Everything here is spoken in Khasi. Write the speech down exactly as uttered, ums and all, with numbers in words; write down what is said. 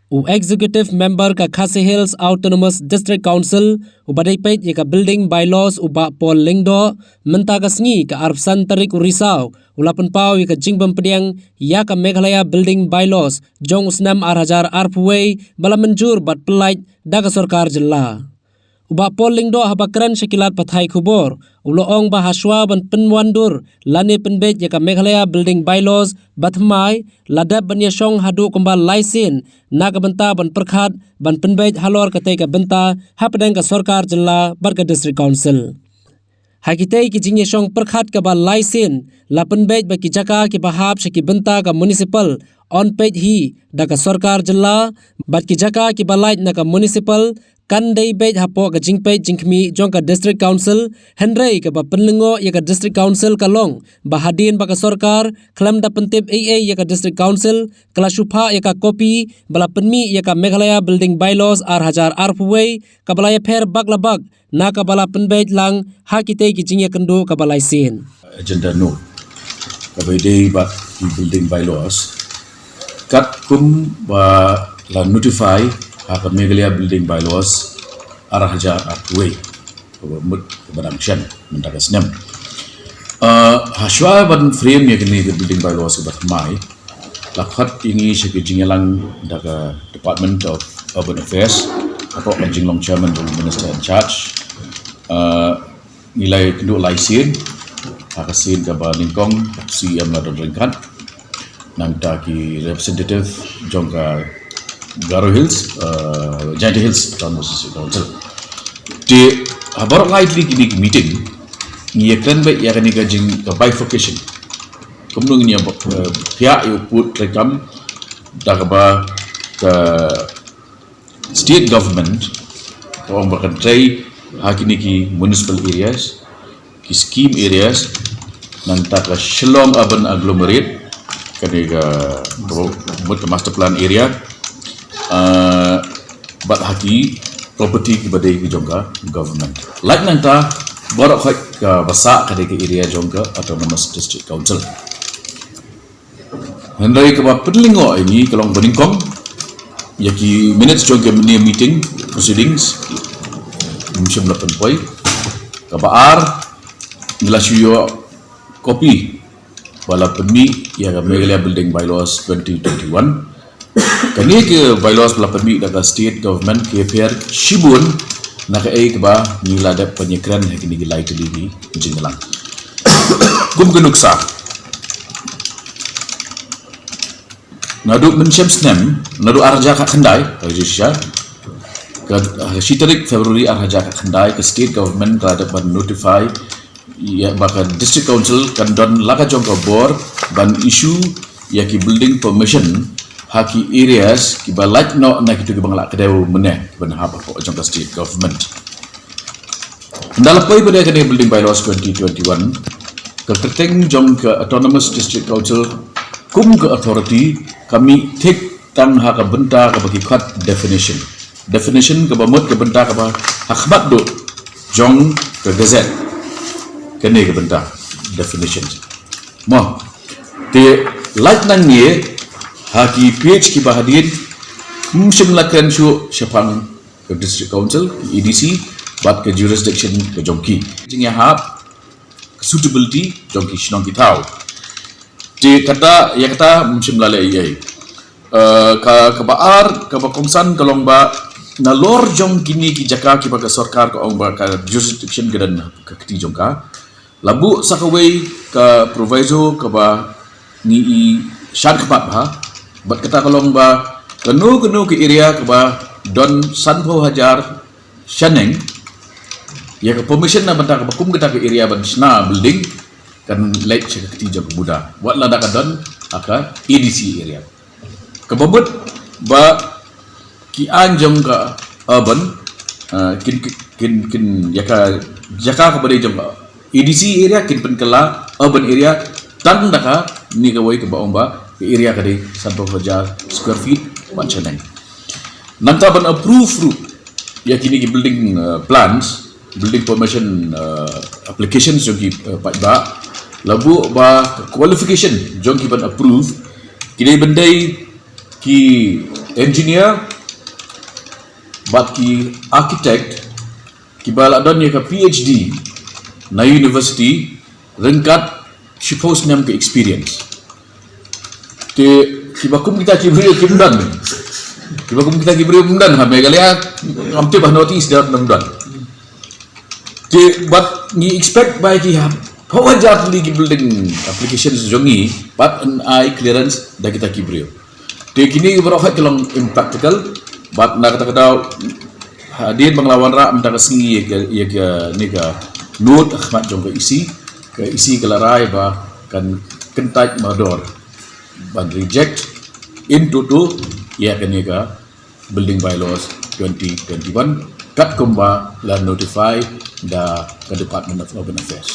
U Executive Member ka Khasi Hills Autonomous District Council, uba dei peit ïa ka Building Bylaws, u Bah Paul Lyngdoh, mynta ka sngi ka arphew san tarik u Risaw, u la pynpaw ïa ka jingbympdiang ïa ka Meghalaya Building Bylaws jong u snem ar hajar arphew wei, ba la mynjur bad pyllait da ka sorkar jylla. U Bah Paul Lyngdoh haba kren sha ki lad pathai khubor, u la ong ba hashwa ban pynwandur lane pynbeit ïa ka Meghalaya Building Bylaws ba thymmai, la dep ban ïashong haduh kumba lai sien na ka bynta ban pyrkhat ban pynbeit halor katei ka bynta hapdeng ka sorkar jylla bad ka District Council. Ha kitei ki jingïashong pyrkhat kaba lai sien, la pynbeit ba ki jaka kiba hap sha ki bynta ka municipal yn peit hi da ka sorkar jylla, bad ki jaka kiba lait na ka municipal kan dei beit hapoh ka jingpeit jingkhmih jong ka District Council. Hynrei kaba pynlyngngoh ïa ka District Council ka long ba hadien ba ka sorkar khlem da pyntip ei ei ïa ka District Council, ka la shu phah ïa ka kopi ba la pynmih ïa ka Meghalaya Building Bylaws ar hajar arphew wei, kaba la ïapher bak la bak na kaba la pynbeit lang ha kitei ki jingïakynduh kaba lai sien. Agenda note kaba ïadei bad ki building bylaws, katkum ba la notify ha ka Meghalaya Building Bylaws ar hajar arphew wei, kaba mut kaba dang shen mynta ka snem. Uh, hashwa ban frame ïa kane ka building bylaws kaba thymmai, la khot ïa ngi sha ki jingïalang da ka Department of Urban Affairs, hapoh ka jinglong chairman jong Minister in charge. Uh, ngi la ïakynduh lai sien, ha ka sien kaba nyngkong C E M la don ryngkat, nangta ki representative jong ka Garo Hills, uh, Jaintia Hills Autonomous District Council. Te ha baroh lai tylli kine ki meeting, ngi ïakren beit ïa kane ka jing ka bifurcation. Kumno ngin ïa, eh, pynïaid ïa u pud treikam da kaba ka state government ka ong ba kan trei ha kine ki municipal areas, ki scheme areas, nangta ka Shillong Urban Agglomerate, kane ka, ka mut ka master plan area, ah, bad ha ki property kiba dei ki jong ka government. Lait nangta baroh khoit kaba sah ka dei ka area jong ka Autonomous District Council. Hynrei kaba pynlyngngoh ïa ngi ka long ba nyngkong ïa ki minutes jong ka mini meeting proceedings, ym shym la pynpoi. Kaba ar, ngi la shu ïoh copy ba la pynmih ïa ka Meghalaya Building Bylaws twenty twenty-one. Kane ka bylaws ba la pynmih da ka state government ka ïapher shibun na kaei kaba ngi la dep ban ïakren ha kine ki lai tylli ki jingïalang. Kum ka nuksa, naduh mynshem snem, naduh ar hajar khatkhyndai, ka register, ka, ha shi tarik February ar hajar khatkhyndai, ka state government ka la dep ban notify ïa ba ka District Council kan don la ka jong ka bor ban issue ïa ki building permission ha ki areas kiba lait noh na kito kiba ngi la kdew mynne, kiba hap hapoh jong ka state government. Ynda la poi pat ïa kane Building Bylaws twenty twenty-one, ka kyrteng jong ka Autonomous District Council kum ka authority ka mih thik tang ha ka bynta kaba ki khot definition. Definition kaba mut ka bynta kaba ha khmat duh jong ka gazette. Kane ka bynta definition. Mo, te lait nangne ha ki page kiba hadien, ym shym la kren shuh shaphang ka District Council, A D C, bad ka jurisdiction ka jong ki. Jingïahap, ka suitability jong ki shnong ki thaw. Te kata, ïa kata, ym shym la leh ei ei. Eh, ka, kaba ar, kaba kongsan ka long ba nalor jong kine ki jaka kiba ka sorkar ka ong ba ka jurisdiction ka don ha ka kti jong ka, la buh sa kawei ka proviso kaba ngi i shan khmat bha, bad kata ka long ba kano kano ka area kaba don sanphew hajar shaneng, ïa ka permission na bynta kaba kum kata ka area ban shna building kan leit sha ka kti jong ka MUDA, wat lada ka don ha ka A D C area. Kaba mut ba ki aiñ jong ka urban, ah, kin, kin, kin, ïa ka jaka kaba dei jong ka A D C area kin pynkylla urban area tang da kane kawei kaba ong ba ka area ka dei sanphew hajar square feet bad shaneng. Nangta ban approve ruh ïa kine ki building, uh, plans, building permission, uh, applications jong ki, uh, paidbah, la buh ba qualification jong ki ban approve ki dei ban dei ki engineer bad ki architect kiba la don ïa ka PhD na university ryngkat shiphew snem ka experience. Te kiba kum kita ki briew kim don. Kiba kum kita ki briew kim don ha Meghalaya, ngam tip ha North East da kim don. Te bad ngi expect ba ki ha phew hajar tylli ki building applications jong ngi bad yn ai clearance da kita ki briew. Te kine baroh ki long impractical bad na kata ka daw hadien ba nga la wanrah mynta ka sngi ïa ka, ïa kane ka note ha khmat jong ka EC, ka EC ka la rai ba kan kyntait mardor ban reject in toto ïa kane ka building bylaws twenty twenty-one katkum ba la notify da ka Department of Urban Affairs.